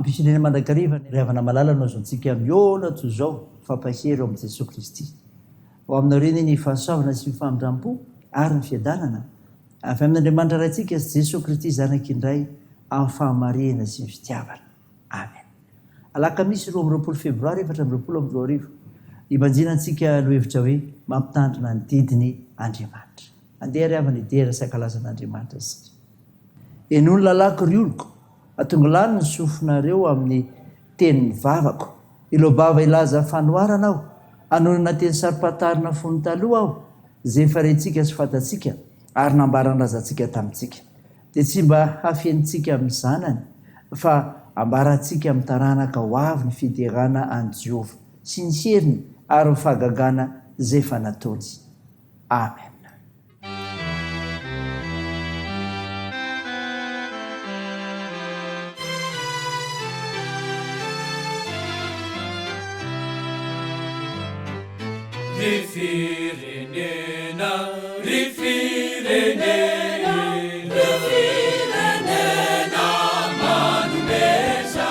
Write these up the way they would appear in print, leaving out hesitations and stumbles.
Ampifinena mandrakariva ry havana malala no azontsika mihaona toy izao, mifampahery ao amin'i Jesoa Kristy. Ho aminareo anie ny fahasoavana sy ny famindram-po ary ny fiadanana avy amin'Andriamanitra Raintsika sy Jesoa Kristy Zanaka indray amin'ny fahamarihana sy ny fitiavana. Amen. Alakamisy 22 Febroary 2024, Ibanjinantsika lohevitra hoe Mampitandrina ny didiny Andriamanitra. Andeha ry havana hidera sy hankalaza an'Andriamanitra isika. Henoy ny lalàko ry oloko, atongilano ny sofinareo amin'ny tenin'ny vavako. Hiloa-bava hilaza fanoharana aho, hanonona teny saro-pantarina fony taloha aho, izay efa rentsika sy fantatsika ary nambaran'ny razantsika tamintsika. Dia tsy mba hafenintsika amin'ny zanany, fa hambarantsika amin'ny taranaka ho avy ny fiderana an'i Jehovah, sy ny heriny ary ny fahagagana izay efa nataony. Amen. Ry firenena, ry firenena, ry firenena manomeza,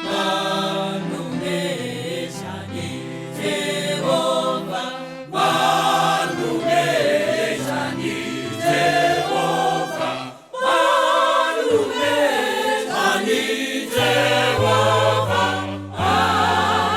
manomeza an'i Jehovah, manomeza an'i Jehovah, manomeza an'i Jehovah, an'i Jehovah.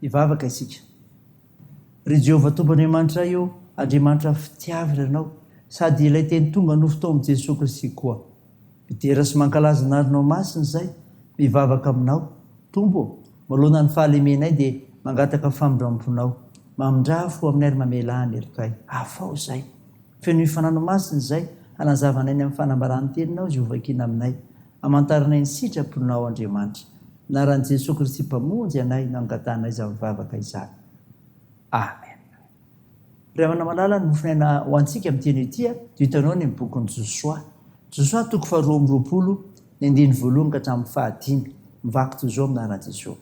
Hivavaka isika. Ry Jehovah Tompo Andriamanitray ô, Andriamanitra fitiavana Ianao, sady ilay Teny tonga nofo tao amin'i Jesoa Kristy koa. Midera sy mankalaza ny Anaranao masina izay, mivavaka Aminao. Tompo ô, manoloana ny fahalemenay dia mangataka famindramponao. Mamindrà fo aminay ary mamelà ny helokay. Afaho izay. Fenoy fanano masina izay, hanazavanay ny amin'ny fanambaran'ny Teninao izay hovakiana aminay. Hamantaranay ny sitraponao, Andriamanitra. Anaran'i Jesoa Kristy Mpamonjy anay no angatahanay izany vavaka izany. Amen. Ry havana malala, ny mofon'aina ho antsika amin'ity anio ity dia hitanao any amin'ny bokin'i Josoa. Josoa toko faharoa amby 20, ny andininy voalohany ka hatramin'ny fahadimy. Mivaky toy izao amin'ny anaran'i Jesoa.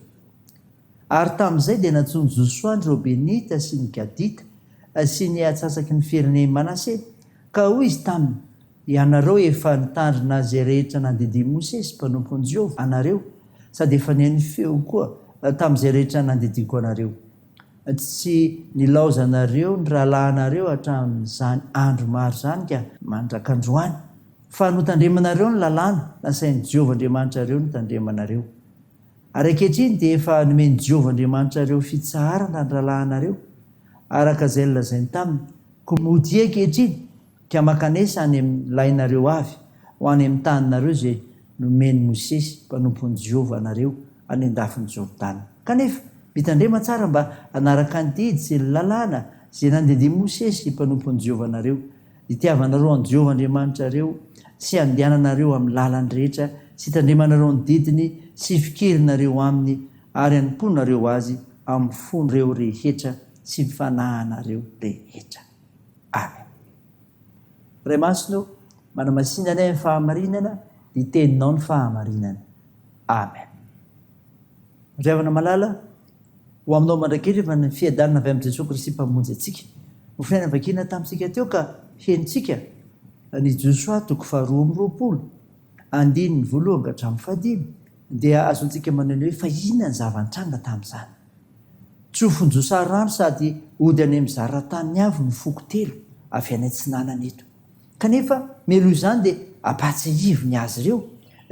Ary tamin'izay dia nantsoin'i Josoa ny Robenita sy ny Gadita sy ny antsasaky ny firenen'i Manase, ka hoy izy taminy, Ianareo efa nitandrina izay rehetra nandidian'i Mosesy mpanompon'i Jehovah anareo, sady efa nihaino feo koa tamin'izay rehetra nandidiako anareo. Tsy nilaozanareo ny rahalahinareo hatramin'izany andro maro izany ka mandrak'androany, fa notandremanareo ny lalàna nasain'i Jehovah Andriamanitrareo notandremanareo. Ary ankehitriny dia efa nomen'i Jehovah Andriamanitrareo fitsaharana ny rahalahinareo, araka izay nolazainy taminy. Koa modia ankehitriny, ka mankanesa any amin'ny lainareo avy, ho any amin'ny taninareo izay nomen'i Mosesy mpanompon'i Jehovah anareo any an-dafin'i Jordana. Kanefa, mitandrema tsara mba hanaraka ny didy sy ny lalàna izay nandidian'i Mosesy mpanompon'i Jehovah anareo, Hitiavanareo an'i Jehovah Andriamanitrareo sy handehananareo amin'ny lalany rehetra sy hitandremanareo ny didiny sy hifikirinareo aminy ary hanompoanareo azy amin'ny fonareo rehetra sy ny fanahinareo rehetra. Amen. Ray Masina ô, manamasina anay amin'ny fahamarinana, ny Teninao ny fahamarinana. Amen. Ry havana malala, Ho aminao mandrakariva ny fiadanana avy amin'i Jesoa Kristy Mpamonjy antsika. Nofonaina vakiana tamintsika teo ka henontsika ny Josoa toko faharoa amby 20, andininy voalohany ka hatramin'ny fahadimy, dia azontsika maneho ny hoe fa inona ny zava-nitranga tamin'izany. Tsofinjosa rano sady hody any amin'ny zara-taniny avy ny foko telo avy any atsinanana eto. Kanefa mialoha izany dia ampahatsiahivo ny azy ireo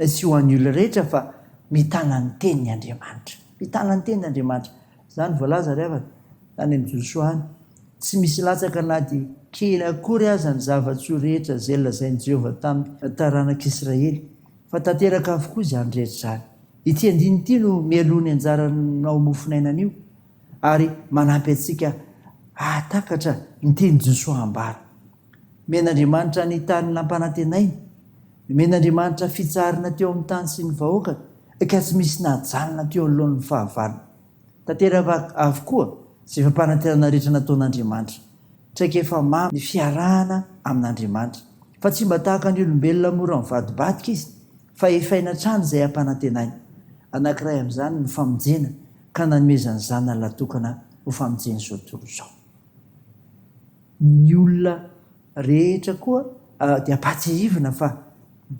sy ho an'ny olona rehetra fa mitana ny teniny Andriamanitra. Mitana ny teniny Andriamanitra. Izany voalaza ry havana any amin'i Josoa any. Tsy misy latsaka na dia kely akory aza ny zava-tsoa rehetra izay lazain'i Jehovah tamin'ny taranak'Israely, fa tanteraka avokoa izany rehetra izany. Ity andininy ity no mialoha ny anjaranao mofon'aina anio, ary manampy antsika hahatakatra ny tian'i Josoa ambara. Nomen'Andriamanitra ny tany nampanantenainy. Nomen'Andriamanitra fitsaharana teo amin'ny tany sy ny vahoakany, ka tsy misy nahajanona teo anoloan'ny fahavalony. Tanteraka avokoa izay fampanantenana rehetra nataon'Andriamanitra. Traikefa mamy ny fiarahana amin'Andriamanitra. Fa tsy mba tahaka ny olombelona mora mivadibadika izy, fa efaina hatrany izay ampanantenainy. Anankiray amin'izany ny famonjena, ka nanomezany Zanany latokana ho famonjen'izao tontolo izao. Ny olona rehetra koa dia ampahatsiahivina fa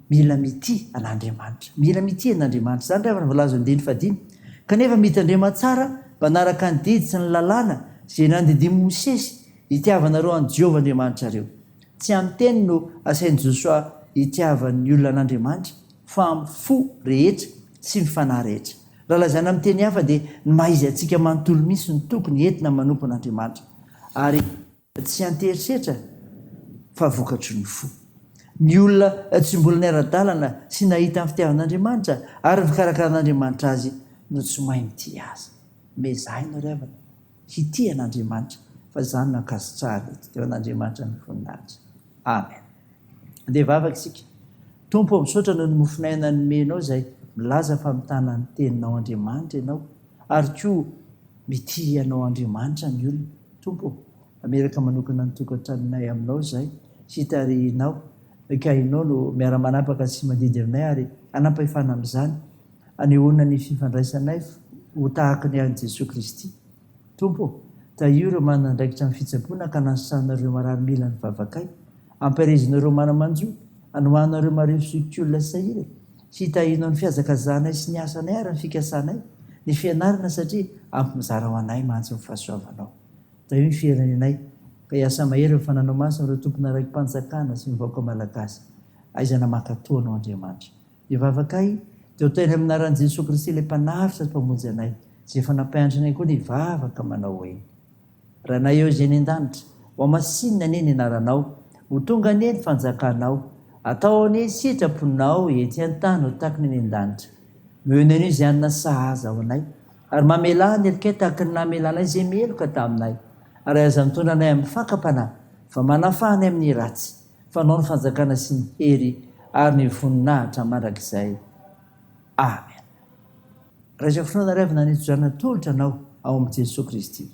mila mitia an'Andriamanitra. Mila mitia an'Andriamanitra. Izany ry havana voalaza eo andininy fahadimy. Kanefa mitandrema tsara mba hanaraka ny didy sy ny lalàna izay nandidian'i Mosesy hitiavanareo an'i Jehovah Andriamanitrareo. Tsy amin'ny teny no asain'i Josoa hitiavan'ny olona an'Andriamanitra fa amin'ny fo rehetra sy ny fanahy rehetra. Raha lazaina amin'ny teny hafa dia ny maha izy antsika manontolo mihitsy no tokony entina manompo an'Andriamanitra. Ary tsy an-terisetra fa vokatry ny fo. Ny olona tsy mbola niara-dalana sy nahita ny fitiavan'Andriamanitra ary ny fikarakaran'Andriamanitra azy no tsy mahay mitia azy. Mezahina ry havana hitia an'Andriamanitra fa izany no ankasitrahana eto. Dia ho an'Andriamanitra ny voninahitra. Amen. Andeha hivavaka isika. Tompo ô, misaotra noho ny mofon'aina nomenao izay milaza fa mitana ny teninao Andriamanitra Ianao ary koa mitia Anao Andriamanitra ny olona. Tompo ô, mameraka manokana ny tokantranonay Aminao izay sy tarihinao ka Ianao no miara-manapaka sy mandidy aminay ary hanam-pahefana amin'izany hanehoana ny fifandraisanay ho tahaka ny an'i Jesoa Kristy. Tompo ô, tahio ireo manana andraikitra amin'ny fitsaboana ka anasitranao ireo marary mila ny vavakay. Ampaherezina ireo mana-manjo, anohanao ireo marefo zokiolona sahirana. Hitahianao ny fihazakazahanay sy ny asanay ary ny fikasanay, ny fianarana satria ampy mizara ho anay mantsy ny fahasoavanao. Tahio ny firenenay, ka hiasa mahery ny fananao masina ireo tompon'andraiki-panjakana sy ny vahoaka malagasy. Aizana mankatò anao Andriamanitra. Ny vavakay dia ho teny amin'ny anaran'i Jesoa Kristy ilay Mpanavotra sy Mpamonjy anay, izay efa nampianatra anay koa ny hivavaka manao hoe. Ranay eo izay any an-danitra, ho hamasinina anie ny anaranao, ho tonga anie ny fanjakanao, atao anie ny sitraponao ety an-tany ho tahaka ny any an-danitra. Omeo anio izay hanina sahaza ho anay, ary mamelà ny helokay tahaka ny namelanay izay meloka taminay, ary aza mitondra anay amin'ny fakam-panahy, fa manafaha anay amin'ny ratsy. Fanao ny fanjakana sy ny hery ary ny voninahitra mandrakizay. Amen. Raiso finoana ry havana ny tsodrano atolotra anao ao amin'i Jesoa Kristy.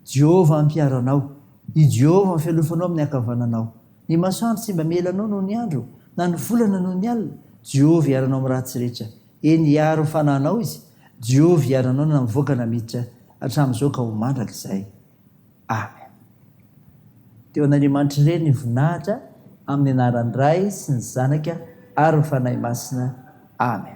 Jehovah hampiaro anao, i Jehovah mifialofa anao amin'ny ankavananao. Ny masoandro tsy mba miela anao noho ny andro, na ny volana noho ny alina. Jehovah hiaro anao amin'ny ratsy rehetra. Eny, hiaro ny fanahinao Izy. Jehovah hiaro anao na mivoaka na miditra, hatramin'izao ka ho mandrakizay. Amen. Teo an'Andriamanitra irery ny voninahitra, amin'ny anaran'ny Ray sy ny Zanaka ary ny Fanahy Masina. Amen.